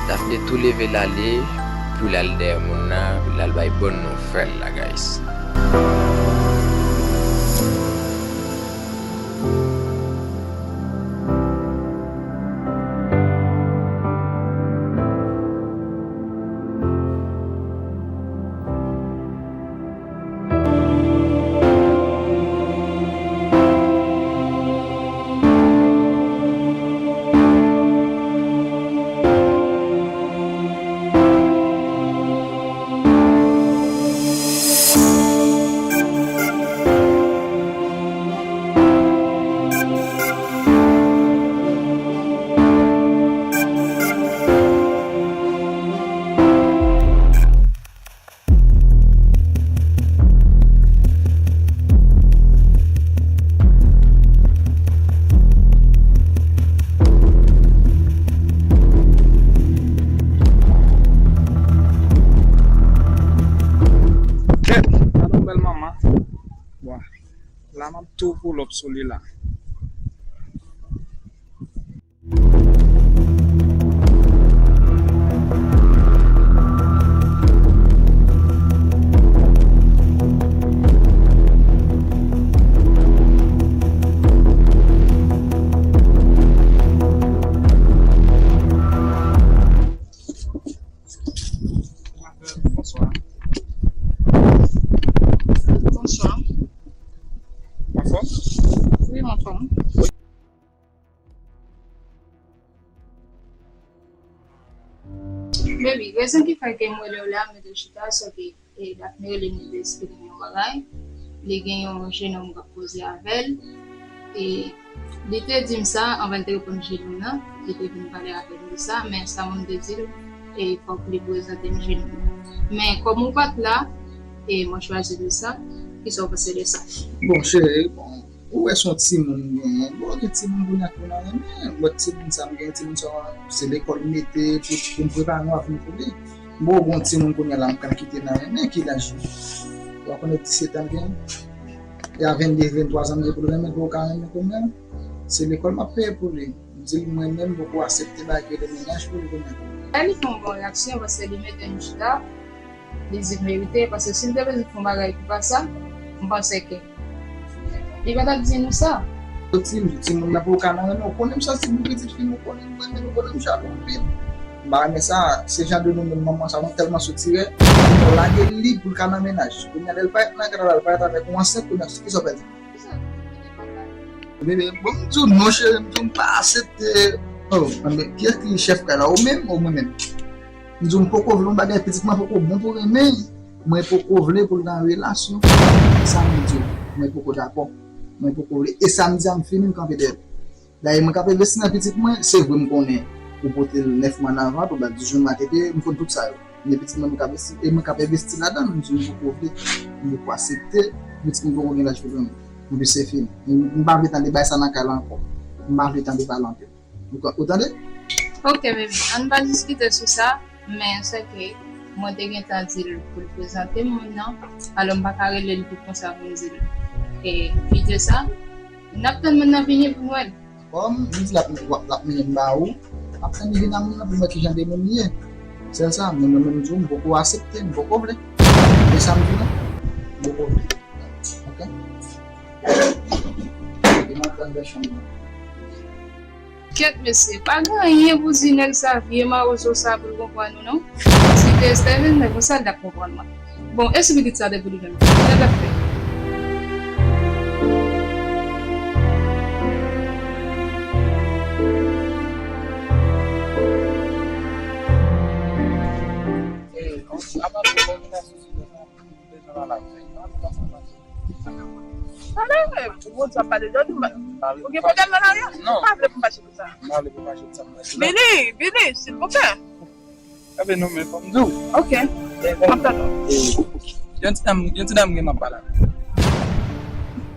Daphné tou leve l ale pou l al dèyè moun nan, pou l al bay bòn nouvèl la, guys. Kèt, gade yon bèl manman. Bon, la m ap tou pull up sou li la. Bonswa. Bonswa. Ou anfòm? Wi, m anfòm. Baby, rezon ki fè ke m rele w la, m mete w chita, se ke, e, Daphné rele m, li te eksplike m yon bagay. Li gen yon jennonm k ap koze avè l. E li te di m sa, anvan l te reponn jennonm nan, li te vin pale avè m de sa, men sa moun te di l, e fòk li prezante m jennonm nan. Men kòm ou pa t la, e mwen chwazi de sa, kisa w panse de sa? Bon, cheri, bon, ou wè se yon timoun m genyen. Bon, gen timoun kounye a ki konn renmen. Bon, timoun sa m genyen, timoun sa se lekòl m mete pou, pou m prepare nou avèk pou li. Bon, bon, timoun kounye a la m pral kite nan renmen, ki laj li? Ou pa konnen disèt an l genyen? E a vennde, venntwa zan m gen pou l renmen, pou l ka renmen tou menm. Se lekòl m ap peye pou li. M di l mwen menm m poko aksepte bagay ki rele mennaj pou li tou menm. Lè li fè yon bon reyaksyon, paske li mete m chita, li di m verite, paske si l te bezwen fè yon bagay ki pa sa, m panse ke li pa t ap di nou sa. Soti, m di timoun nan pou l ka nan renmen, ou konnen m santi pou pitit fi m, ou konnen m renmen l, ou konnen m jalou anpil. M pa renmen sa, se jan de nou menm manman sa, nou tèlman sotirè, nou lage li pou l ka nan mennaj. Kounye a lè l parèt nan kay la, l parèt avèk yon ansent, kounye a kisa w pral di? Bebe, bon, m di w non, cheri, m di w m pa aksepte. Oh, men kiyès ki chèf kay la, ou menm, ou mwen menm? M di w m poko vle yon bagay, pitit mwen poko bon pou renmen. Mwen poko vle pou l nan relasyon. Sa m di w, mwen poko dakò. Mwen poko vle. E sa m di a, m fini, m kanpe dèyè l. Dayè, mwen k ap envesti nan pitit mwen, se vre m konnen ou pote l nèf mwa nan vant, ou ba l dizuit mwa tete, m konn tout sa yo. Men pitit mwen, mwen k ap envesti, e mwen k ap envesti ladan l, m di m poko vle, m poko aksepte, pitit mwen poko gen laj pou l renmen. Epi se fini. M, m pa vle tande bay sa nan kay la ankò. M pa vle tande pale anpil. Ou, ou tande? Ok, bebe, ann pa diskite sou sa. Men sè ke mwen te gentan di l pou l prezante m moun nan, alò m pa ka rele l tou konsa pou m di l, e, kite sa. N ap tann moun nan vini pou n wè l. Kòm m di l ap, l ap, l ap mennen m ba ou, m ap tann li vin a moun nan pou m wè kijan de moun li ye. Sèl sa, moun nan menm di w m poko aksepte, m poko vle. E sa m di non, m poko vle. Ok? E m ap tann nan chanm nan. Kèt mesye, pa gen anyen pou di nèg sa, vye mawozo sa pou l konprann ou non. Si te Estèvin, nèg konsa l t ap konprann mwen. Bon, e si pitit sa te pou li menm? Sa l t ap fè? Talè, ou konn sa pale dòt ou pa. Ou gen pwoblèm nan lari a? Non. Ou pa vle pou m mache pou sa? M pa vle pou mache pou sa. Bili, Bili, silvouplè. Ebe non, men fò m di w. Ok. M ap tann ou. Yon ti dam, yon ti dam gen m ap pale avè l.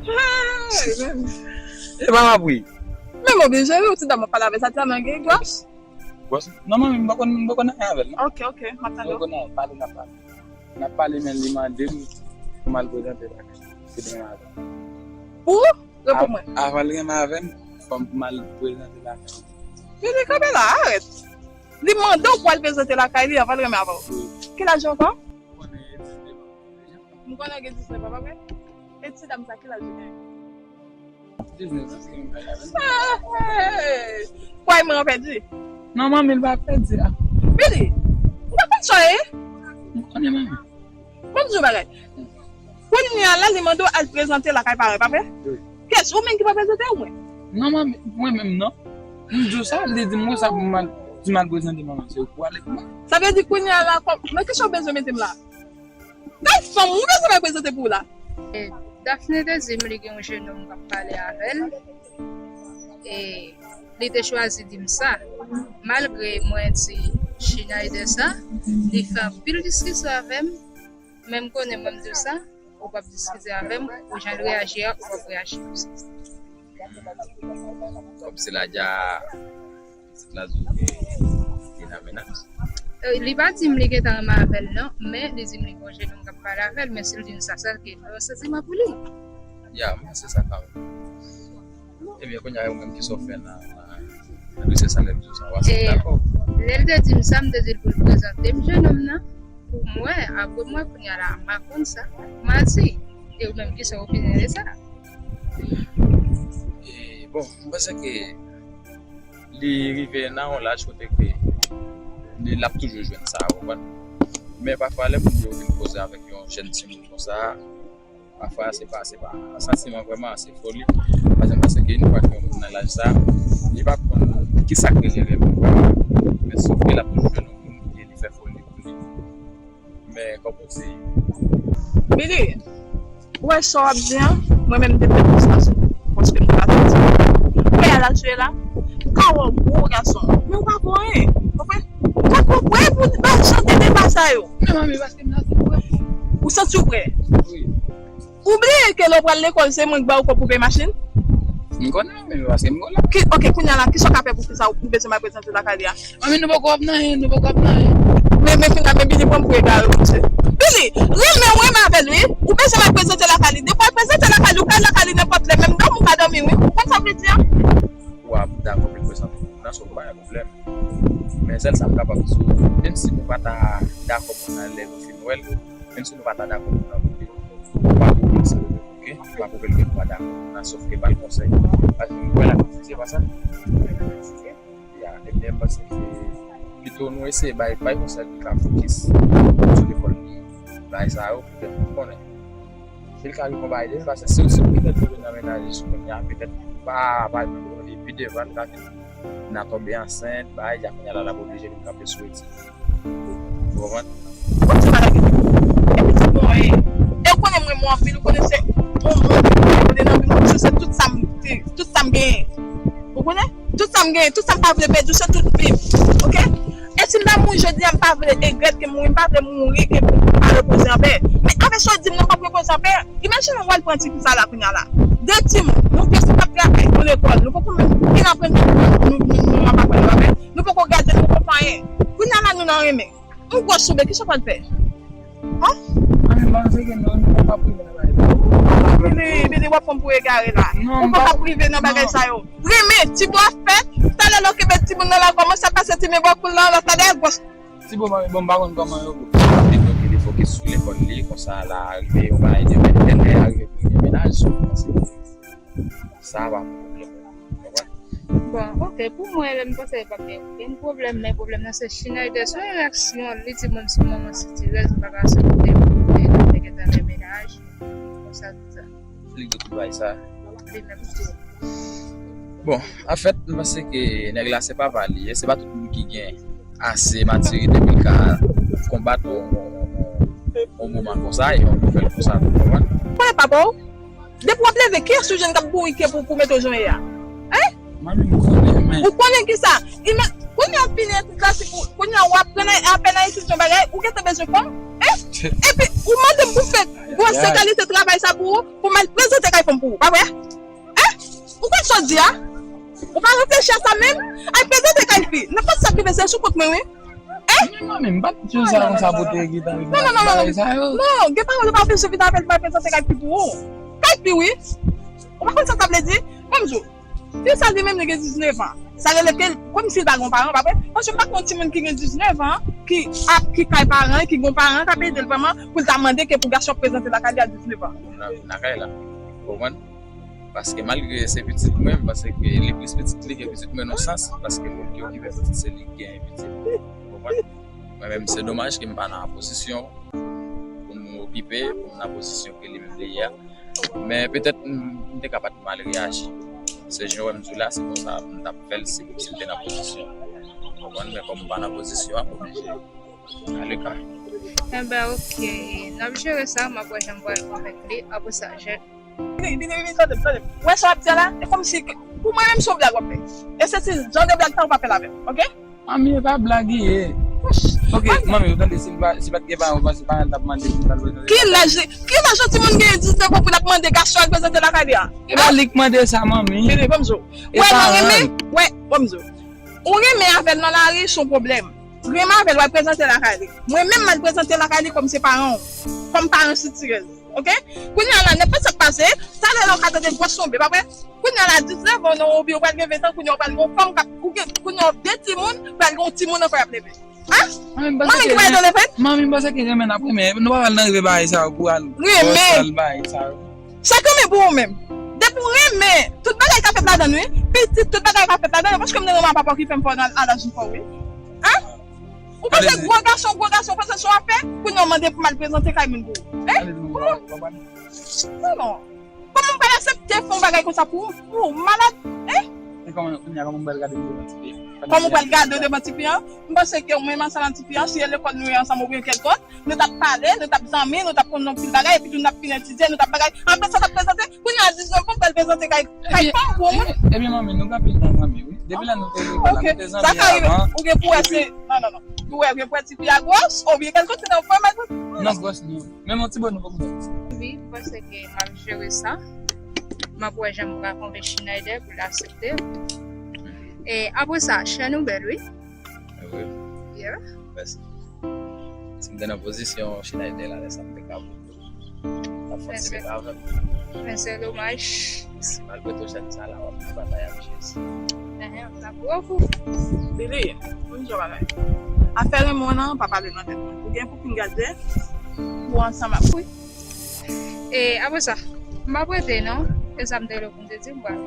Hey, men. E pa m ap ri. Men m oblije ri, yon ti dam m ap pale avè l, sa ti dam nan gen gwòs? Gwòs? Non, manmi, m pa konn, m pa konn anyen avè l, non. Ok, ok, m ap tann ou. M pa konn anyen, pale, n ap pale. N ap pale, men li mande m pou m al prezante l lakay li. Se demen maten. Pou? Reponn mwen. Avan l renmen avè m, fò m pou m al prezante l lakay li. Bili, kanpe la, arèt. Li mande w pou al prezante l lakay li avan l renmen avè w. Wi. Ki laj ou ankò? Ou konnen e diznèf an deja. M konnen w gen diznèf an, pa vre? E ti dam sa, ki laj li gen? Diznèf an, se yon bagay la. Hey! Kwè mwen, w pèdi. Non, manmi, l pa pèdi a. Bili, ou pa konn sa w ye? M konnen, manmi. Ban m di w bagay. Kounye a la, li mande w al prezante lakay paran, pa vre? Wi. Kès, ou menm ki pa prezante ou mwen? Non, manmi, mwen menm non. M di w sa, li di m konsa pou m al, di m al prezante manman, se ou pou ale pou mwen. Sa vle di kounye a la, kòm, nan kisa w bezwen mete m la? Gad fanm, ou bezwen m al prezante pou ou la? E, Daphné te di m li gen yon jennonm k ap pale avè l. E li te chwazi di m sa. Malgre mwen di Schneider sa, li fè anpil diskisyon avè m, men m konnen mwen m di w sa, ou p ap diskite avè m, pou jan l reyaji a, ou p ap reyaji konsa. Kòmsi l a dja pitit la di w ke li nan mennaj. E, li pa di m li gentan renmen avè l non, men li di m li gen yon jennonm k ap pale avè l, men si l di m sa, sa vle di ke l gen yon santiman pou li. Ya, m panse sa kanmenm. Ebyen, kounye a, ou menm, kisa w fè nan, nan, nan dosye sa, lè m di w sa, w aksepte akò? Lè l te di m sa, m te di l pou l prezante m jennonm nan, pou m wè, apre m wè, kounye a la, m pa konn sa, m a di, e ou menm, kisa w opine de sa? E, bon, m panse ke li rive nan yon laj kote ke li, l ap toujou jwenn sa, ou konprann? Men pafwa, lè moun yo vin koze avèk yon jèn timoun konsa, pafwa, se pa, se pa santiman vrèman, se foli. Paske, paske yon fwa ke yon moun nan laj sa, li pa konn kisa k rele renmen vrèman. Men sof ke l ap toujou jwenn yon moun ke li fè foli pou li. Men, kòm ou di. Bili, ou wè sa w ap di an, mwen menm m te pèdi espas ou. Paske m te pa santi. Ou wè a laj ou ye la, m ka wè w gwo gason, men ou pa gwo anyen. Ou konprann? M pa konprann pou ba w chante deba sa yo. Men manmi, paske m santi m prè. Ou santi w prè? Wi. Ou bliye ke lè w pral lekòl, se mwen k ba w kòb pou peye machin? M konnen, men paske m konnen. Ki, ok, kounye a la, kisa w ka fè pou fi sa ou bezwen m al prezante lakay li a? Manmi, nou poko ap nan anyen, nou poko ap nan anyen. Men, men, fin la, men Bili pran m pou egare, wi, mesye. Li, renmen w, renmen avè l, wi. Ou bezwen m al prezante lakay li. Depi w al prezante lakay li, ou ka al lakay li nenpòt lè, menm dòmi ou ka dòmi, wi. Ou konn sa m vle di a? Ou ap dakò pou l prezante moun nan, sa w pa gen pwoblèm. Men sèl sa m kapab di w, menm si nou pa ta dakò moun nan lè nou fin wè l, menm si nou pa ta dakò moun nan pou li, ou pa pwouve l sa, oke? Ou pa pwouve l ke nou pa dakò moun nan, sòf ke ba l konsèy. Paske nou wè l ap divize, pa sa? Ya, ebyen, m panse ke pito nou eseye bay, bay konsèy ki ka fokis sou lekòl li, bagay sa yo, petèt nou konnen. Si l ka rive yon bagay de, paske si, si petèt nou vin nan mennaj li sou kounye a, petèt pa, pa, pi devan, li ka vin nan tonbe ansent, bagay, ya kounye a la, l ap oblije vin kanpe sou etid. Ou konprann? Ou se bagay ki epi ti bon, e, e ou konnen mwen, mwen anpil, ou konnen se yon moun ki kote nan vi m, se tout sa m, tout sa m genyen. Ou konnen? Tout sa m genyen, tout sa m pa vle pèdi, se tout vi m. Oke? E si m ta mouri jodi a, m pa vle egrèt ke m mouri, m pa vle mouri ke m pa repoze anpè. Men avè sa w di m nan, m p ap repoze anpè. Imajine w al pran ti fi sa la kounye a la. De timoun, nou gen se p ap travay, nou lekòl, nou poko menm fin aprann nou, nou, nou, nou ap aprann yo avè. Nou poko gade, nou poko fè anyen. Kounye a la, nou nan renmen. Yon gwòs soube, kisa w pral fè? An? Mwen menm, m panse ke non, nou p ap rive nan bagay sa. Bili, Bili, w ap pran m pou egare la. Ou pa p ap rive nan bagay sa yo. Renmen, ti bò ap fèt, talè lè w kenbe timoun nan la, kòmanse ap pase ti men bò kou l la, lòt la dèyè gwòs. Ti bò, bon, m pa konn kòman yo. Li fokis, li fokis sou lekòl li, konsa la rive yon bagay de mennaj, lè a rive pou li gen mennaj, so, m panse ke sa pa pwoblèm. Ou konprann? Bon, oke, pou mwen, lè m panse li pa gen okenn pwoblèm, men pwoblèm nan se Schneider, se yon reyaksyon, li di moun sou manman sitirèz, li pa ka sipòte pou li, li te gentan gen mennaj, konsa, tout sa. Li gen tout bagay sa. Li menm tou. Bon, anfèt, m panse ke nèg la se papa li ye, se pa tout moun ki gen ase matirite pou l ka konbat yon, yon, yon, yon moman konsa, yon nouvèl konsa, ou konprann? Konnen papa w? Depi w ap leve, kiyès ou jwenn k ap bourike pou, pou mete w jan w ye a? Hein? Manmi, m konnen, men. Ou konnen kisa? Ima-, kounye a w fini etid la, si ou, kounye a w ap pran apèn a etid yon bagay, ou gentan bezwen fanm? Hein? Epi, ou mande m pou fè gwòs kalite travay sa pou ou, pou m al prezante kay fanm pou ou, pa vre? Hein? Ou konn sa w di a? Ou pa reflechi a sa menm? Al prezante kay fi. Nenpòt sa k rive, se sou kont mwen, wi. Hein? Men manmi, m pa t di w sa konsa pou te gentan rive nan bagay sa yo. Non, gen pawòl ou pa oblije vin avè l pou al prezante kay fi pou ou. Kay fi, wi. Ou pa konn sa sa vle di? Ban m di w. Fi sa li menm li gen diznèf an. Sa rele ke l kòmsi l pa gen paran, pa vre? Paske m pa konn timoun ki gen diznèf an, ki ap, ki kay paran, ki gen paran k ap ede l vrèman pou l ta mande ke pou gason ap prezante lakay li a diznèf an. Pou l vin lakay la. Ou konprann? Paske malgre se pitit mwen, m panse ke li plis pitit li ke pitit mwen nan sans, paske moun ki okipe pitit se li ki genyen pitit. Ou konprann? Mwen menm, se domaj ke m pa nan pozisyon pou m okipe, pou m nan pozisyon ke li menm li ye a. Men petèt m, m te ka pa t mal reyaji. Se jan w wè m di w la, se konsa m t ap fè l si, si m te nan pozisyon. Ou konprann? Men kòm m pa nan pozisyon an, m oblije ale ka. Enben, oke. N ap jere sa, m ap wè jan m pral konvenk li. Apre sa, je Vini, vini, vini, tande m, tande m. Ou wè sa w ap di a la? E kòmsi ke, pou mwen menm se yon blag w ap fè. E se ti jan de blag sa ou pa fè l avè m, oke? Manmi, e pa blag li ye. Oke, manmi, ou tande, si l pa, si pa t gen paran, ou panse paran l t ap mande pou l al prezante? Ki laj li, ki laj yon timoun genyen diznèf an pou l ap mande gason al prezante lakay li a? E pa li k mande sa, manmi. Vini, ban m di w. Ou wè lè w renmen, wè, ban m di w. Ou renmen avè l nan lari, se yon pwoblèm. Renmen avè l, w al prezante lakay li. Mwen menm, m al prezante lakay li kòm se paran w. Kòm paran sitirèz. Oke? Kounye a la, nenpòt sa k pase, talè la w ka tande gwòs tonbe, pa vre? Kounye a la, diznèf an, non, oubyen w pral gen ven tan, kounye a w pral gen yon fanm k ap, ou gen, kounye a w de timoun, pral gen yon timoun ankò y ap leve. Hein? Manmi, m panse ke renmen, manmi, m panse ke renmen n ap renmen. Nou pa pral nan rive bagay sa yo pou al renmen bagay sa yo. Sa k renmen pou ou menm? Depi w renmen, tout bagay ka fèt ladan l, wi. Pitit, tout bagay ka fèt ladan l. Paske m te renmen a papa w ki fè m fè w nan, a laj m fè w, wi. Hein? Ou panse gwo gason, gwo gason, panse se w ap fè? Kounye a w mande pou m al prezante kay moun pou ou. Hein? Kòman? Non, non. Kòman m pral aksepte fè yon bagay konsa pou ou? Pou ou malad? Hein? E kòman, kounye a, kòman m pral gade w devan tifi a? Kòman w pral gade w devan tifi a? M panse ke ou menm ansanm ak tifi a, si e lekòl nou ye ansanm oubyen kèlkòt, nou t ap pale, nou t ap zanmi, nou t ap konn anpil bagay, epi tou n ap fin etidye, nou t ap bagay. Apre sa, n ap prezante. Kounye a, diznèf an, pral prezante kay, kay fanm pou ou. Ebyen, manmi, nou gen anpil tan zanmi, wi. Depi lè nou te lekòl la, nou te zanmi avan. Ou gen pou wè se, non, non, non. Ou wè, ou gen pou wè tifi a gwòs, oubyen kèlkòt se nan fòm a gwòs. Non, gwòs, non. Menm yon ti bò nou poko fè. Wi, m panse ke m ap jere sa. M ap wè jan m ka konvenk Schneider pou l aksepte. E apre sa, chè nou bèl, wi. Wi. Yeah. Mèsi. Si m te nan pozisyon Schneider la, lè sa m te ka voye. L ap fè yon ti bebe avè m. Men se domaj. Malgre tou jèn sa la, w ap nan batay ak Jezi. Enhen, w ap gwo kou. Bibi, pou m di w bagay. Afè renmen w nan, pa pale nan tèt mwen. Ou gen pou fin gade, ou ansanm ak mwen. E apre sa, m p ap rete non. E sa m te vle pou m te di, m pral.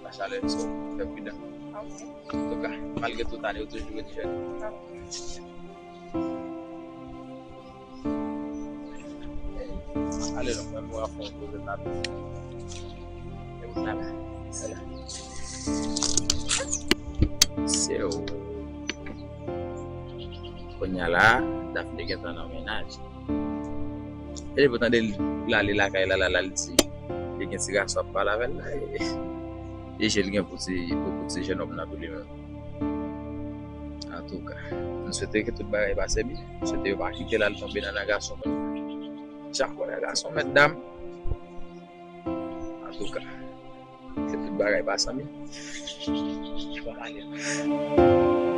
Machalè, so, fè pridan. Ok. Antouka, malgre tout ane, ou toujou ret jèn. Ok. Ale non, mwen mwen ap fè yon koze nan. E ou la la. Se ou. Kounye a la, Daphné gentan nan mennaj. E depi w tande l, l ale lakay la, la, la, l di li gen ti gason ap pale avè l la. E, e je l gen pou ti, pou, pou ti jennonm nan tou li menm. Antouka, m swete ke tout bagay pase byen. M swete yo pa kite l al tonbe nan, nan gason moun. Chak fwa nan gason, mèt dam. Antouka, ke tout bagay pase byen. Fò m ale.